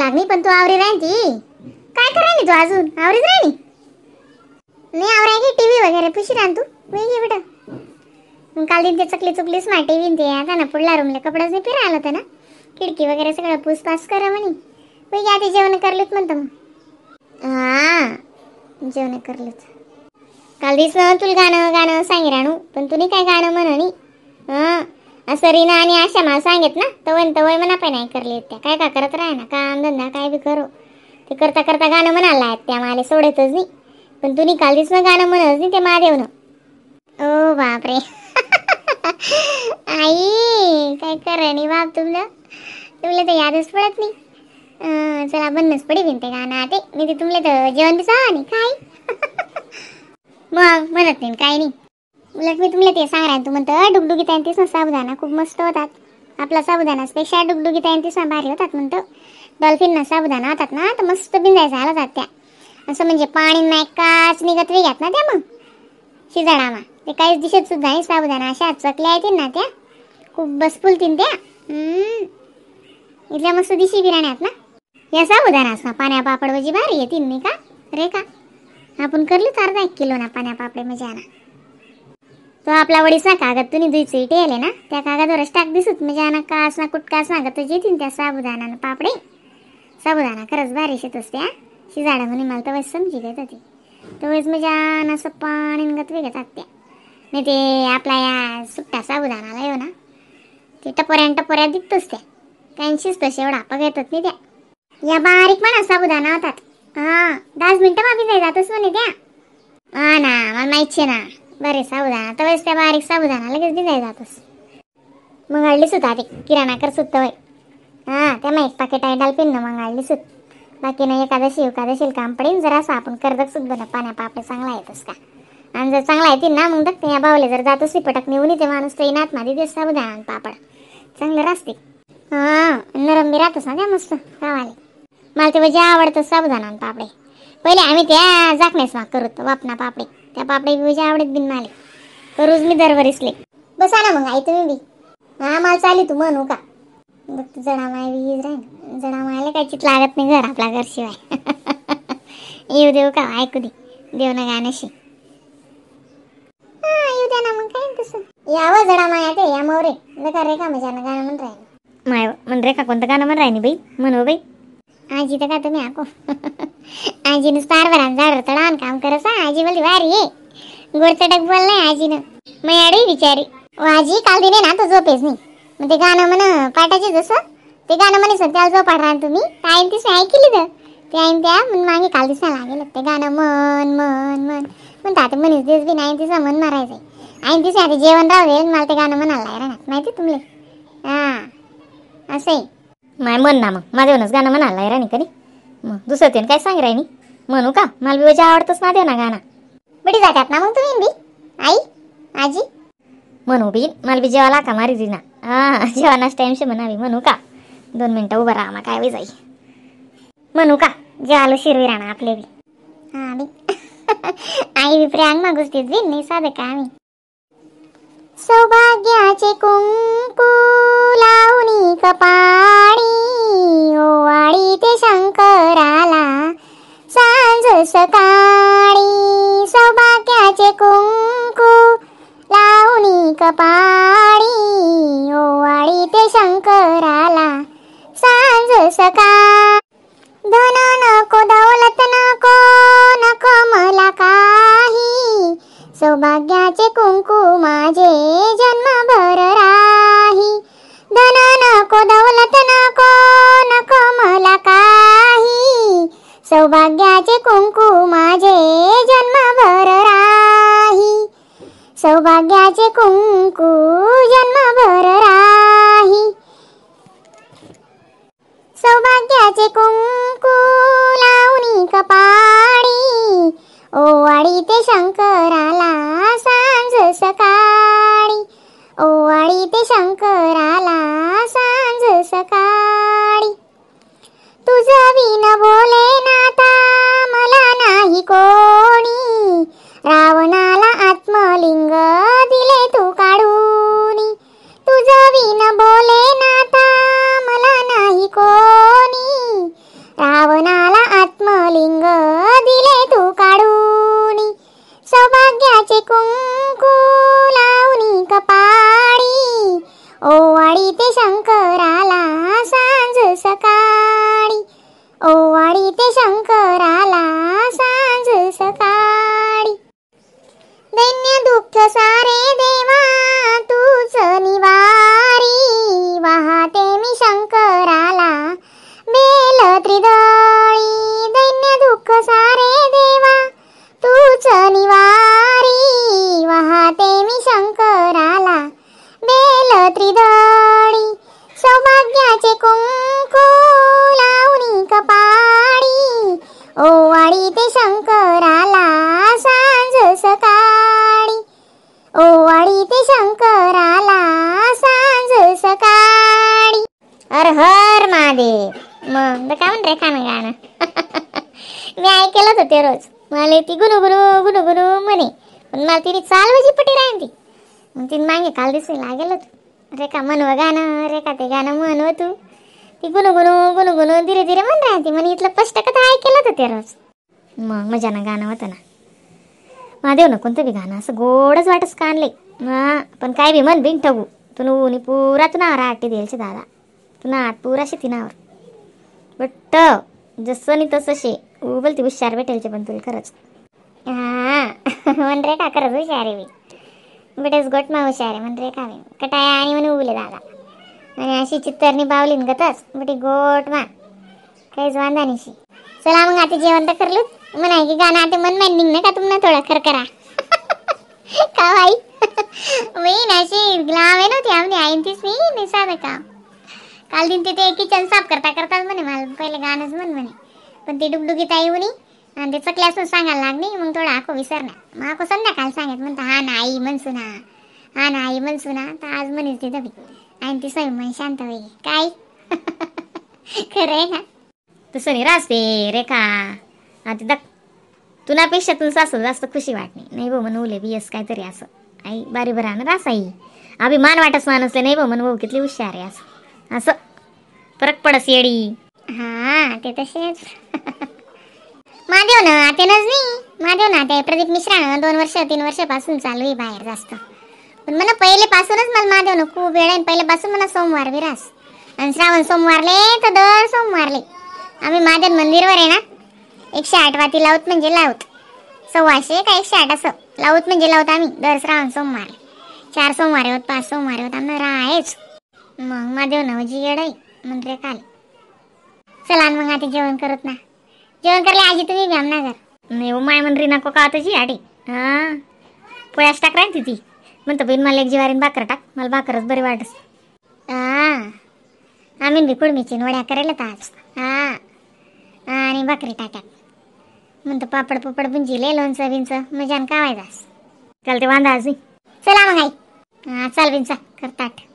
लागली पण तू आवरी राहीन ती. काय करायली तू अजून आवरीच राहिली नाही? आवराय की टीव्ही वगैरे पुशी रान तू वेगळी बेटा. मग काल दिन ते चकली चुकलीस ना टीव्ही ते आता ना पुढला रूमला कपडाच नाही फिरायला होता ना, खिडकी वगैरे सगळं पूसपास करा म्हणे. वेगळी आता जेवण करलीत म्हणतं मग. हा जेवण करलीत काल दिस ना तुला गाणं गाणं सांगे राणू, पण तुम्ही काय गाणं म्हणणी. हां असं रीना आणि आशा मला सांगेत ना तवय तवय म्हणा पण नाही करली त्या. काय का करत राहा ना काम धंदा काय बी करो ते करता करता गाणं म्हणायला आहेत त्या, मला सोडतच नाही. पण तुम्ही काल दिस ना गाणं म्हणत नाही ते महादेवनं. ओ बापरे आई काय करणी बाप तुमलं, तुमले तर यादच पडत नाही. चला बनच पडी बिन ते गाणं ते मी ते तुमले तर जेवण बी नाही काय मग म्हणत नाही काय नाही. उलट मी तुमले ते सांग तू म्हणतं डुगडुगी ताईन तीच ना साबुदाणा खूप मस्त होतात. आपला साबुदाणापेक्षा डुगडुगी ताईन तीच ना भारी होतात म्हणतं. डॉल्फिन ना साबुदाणा होतात ना तर मस्त बिंजायचं आला जात त्या, असं म्हणजे पाणी नाही काच निघत वेगळ्यात ना त्या मग शिजाडामा ते काहीच दिसत सुद्धा नाही. साबुदाणा अशा चकल्या येतील ना त्या खूप बस फुलतील त्या. इथल्या मस्त दिशी बिराण्यात ना या साबुदाणास ना पाण्या पापड वजी भारी येतील नाही का रे का. आपण करली तर अर्धा एक किलो ना पाण्या पापडे मजा ना. तो आपला वडीस ना कागद तुम्ही दुईचे इटे ना त्या कागदावरच टाक दिसत म्हणजे ना कास ना कुटकास ना गत येतील त्या साबुदाणा पापडे. साबुदाणा खरंच भारी शेतच त्या शिजाडा म्हणे मला तर समजी घेत होती तवेच म्हणजे असं पाणी गत वेगळं त्या. नाही ते आपला या सुट्टा साबुदाणाला येऊ ना ते टपोऱ्या टपोऱ्या दिसतोच त्या काहींशीच तसे एवढा आपा घेतच नाही त्या. या बारीक म्हणा साबुदाणा होतात. हां 10 मिनटं माफी नाही जातच म्हणे त्या. हा ना मला माहिती ना बरे साबुदाणा तवेच त्या बारीक साबुदाणा लगेच भिजाय जातोस. मग आणली सुद्धा ते किराणा कर सुद्धा वय. हां त्या मग एक पाकिट आहे डालपिन ना मग आणली सुद्धा. बाकी नाही एकादशी एकादशीला काम पडेल जरा असं आपण कर्जक सुद्धा ना पाण्या पापडे चांगला येतोस का. आणि जर चांगला येतील ना मग बघ या बावले जर जातोस पटक नेऊन येते माणूस तर येणार माझी ते साबुदाणा पापड चांगलं राहते. हां नरम बी राहतोस ना त्या मस्त खावाले. मला ते म्हणजे आवडतं साबुदाणा पापडे. पहिले आम्ही त्या जाखण्यास माग करू वापना पापडे त्या पापडे बी आवडत बिन माले करूच मी दरवरीसले. बसा ना मग आई तुम्ही बी. हा मला चाली तू म्हणू का बघ जडा माय वीज राहील जडा मायला काही चित लागत नाही घर आपला घरशिवाय. येऊ देऊ का ऐकू दे देव ना गाण्याशी. हा येऊ द्या ना मग काय तसं यावं जडा माया ते या मोरे नका रेखा मजा गाणं म्हण राहील. माय म्हण रेखा कोणतं गाणं म्हण राहिनी बाई म्हणू बाई. आजी तर का तुम्ही आको आजी नुसतं हरभरा झाड तडान काम करस. आजी बोलली वारी ये गोड चटक बोल नाही आजीनं मयाडी बिचारी. आजी काल दिने ना तो झोपेच नाही मग ते गाणं म्हण पाटाचे जसं ते गाणं म्हणे सर त्याला झोपाड राहा तुम्ही आईन तिसं ऐकली तर ते आईन त्या म्हणून मागे काल दिसा लागेल ते गाणं मन मन मन म्हणता आता म्हणीच दिवस बी नाही तिसं मन मारायचं आईन तिसं आता जेवण राहू दे मला ते गाणं म्हणायला राहणार माहिती तुमले. हां असं आहे माय म्हण ना मग माझ्यावरच गाणं म्हणायला राणी कधी मग दुसरं ते काय सांग राहिनी म्हणू का मला बी वजा आवडतंच ना देव ना गाणं. बडी जातात ना मग तुम्ही बी आई आजी म्हणू बी मला बी जेवायला का मारी दी ना. हां जेवणाच टाईमशी म्हणावी म्हणू का 2 मिनटं उभं राहा काय बी जाई म्हणू का जेवायला शिरवी राहणार आपले बी. हां बी आई बी प्रियांग मागूस तीच बी नाही साधं का आम्ही. सौभाग्याचे कुंकू लावणी कपाळी ओवाळी ते शंकराला सांज सकाळी. सौभाग्याचे कुंकू लावणी कपाळी ओवाळी ते शंकराला सांज सकाळी. धन नको दौलत नको नको मला काही सौभाग्याचे कुंकू माझे जन्मभर राही. धन नको दौलत नको नको मला काही सौभाग्याचे कुंकू माझे जन्मभर राही. सौभाग्याचे कुंकू जन्मभर राही. सौभाग्याचे कुंकू लावणी कपाळी ओवाळी ते शंकराला सांज सकाळी. ओवाळी ते शंकराला सांज सकाळी. तुझं विन बोले नाता मला नाही कोणी रावणाला आत्मलिंग दिले तू काढूनी. तुझं विन बोले नाता मला नाही कोणी ओवाळी ते शंकराला सांज सकाळी. दैन्य दुःख सारे देवा तूच निवारी, वाहते मी शंकराला बेल त्रिदळी. दैन्य दुःख सारे देवा तूच निवारी, वाहते मी शंकराला बेल त्रिदळी. सौभाग्याचे कुंकू लावणी कपाळी, ओवाळी ते शंकराला सांज सकाळी. ओवाळी ते शंकराला सांज सकाळी. हर हर महादेव. मग का म्हण रेखा ना गाणं मी ऐकलं होतं ते रोज. मला ती गुनुगुनु गुनुगुनु म्हणे, पण मला तिने चालवायची पटी राहीन ती. मग तिने मागे काल दिवशी लागेल होतं रेखा म्हणव गाणं, रेखा ते गाणं म्हणव तू. ती गुनुगुनु गुनुगुनु धीरे धीरे म्हण राहते म्हणे. इथलं स्पष्ट कथा ऐकलं होतं ते रोज. मग मजानं गाणं होतं ना महादेव ना, कोणतं बी गाणं असं गोडच वाटस कानले. हा पण काय बी म्हण बिन ठगू तुन ऊनी पुरा तुना आटी द्यायचे दादा, तुना आत पुरा शेतीनावर बट्ट जसं नि तसं शे उबल ती हुशार भेटेलचे पण तुला खरंच. हा म्हण रेखा खरंच हुशार आहे मी, बेटेच गोटमा हुशार आहे म्हण रेखा मी कटाया आणि म्हणून उगले दादा. आणि अशी चित्तरणी बावलीन गतच बटी गोटमा काहीच वांदा नाही. चला मग आता जेवण तर करलो म्हणाय की गाणं आता मन मांडिंग निघणं का तुम्हाला थोडा खरखरा का बाई. मी अशी लावे नव्हती आमनी आईन तीच नाही साधं काम. काल दिन तिथे किचन साफ करता करताच म्हणे मला पहिले गाणंच म्हण म्हणे, पण ती डुगडुगीत आई उनी आणि ते चकल्यासून सांगायला लागली. मग थोडं आखो विसरणार, मग आखो संध्याकाळ सांगत म्हणता हा ना आई म्हणसू ना, हा ना आई म्हणसू ना. तर आज म्हणेच ती दबी आणि ती स्वयं मन शांत होईल काय. खरं आहे ना तसं नाही राहते रेखा. आता दक तुनापेक्षा तुला सासू जास्त खुशी वाटणे नाही भाऊ म्हणून उले बी एस काहीतरी असं आई बारी बरं ना रास आई अभिमान वाटस माणूसले नाही भाऊ म्हणून भाऊ कितली हुशार आहे असं असं फरक पडस येडी. हा ते तसेच. महादेव ना आतेनच नाही, महादेव ना ते प्रदीप मिश्रा ना 2 वर्ष 3 वर्षापासून चालू आहे बाहेर जास्त. पण मला पहिलेपासूनच मला महादेव ना खूप वेळ आहे. पहिलेपासून मला सोमवार विरास आणि श्रावण सोमवारले तर दर सोमवारले आम्ही महादेव मंदिरवर आहे ना 108 वाती लावत म्हणजे लावत, 125 का 108 असं लावत म्हणजे लावत आम्ही दर श्रावण सोमवार. 4 सोमवार होत 5 सोमवार होत आम्हाला राहायच. मग महादेव ना जी येड आहे म्हण रे काल. चला मग आता जेवण करत ना, जेवण करले आजी तुम्ही बी आमना घर नाही हो माय म्हण री नको का तुझी आडी. हा पोळ्याच टाक राहीन ती म्हणतो बहीण मला एक जिवारीन भाकर टाक, मला भाकरच बरी वाटस. हा आम्ही बी कुडमीची वड्या करायला आज. हा आणि भाकरी टाक्यात म्हणतो पापड पुपड बुंजीले लोणचं बिंचं मजान कावाय जास चल ते वांदा आज. चला मग आई. हा चाल बिंचा करताट.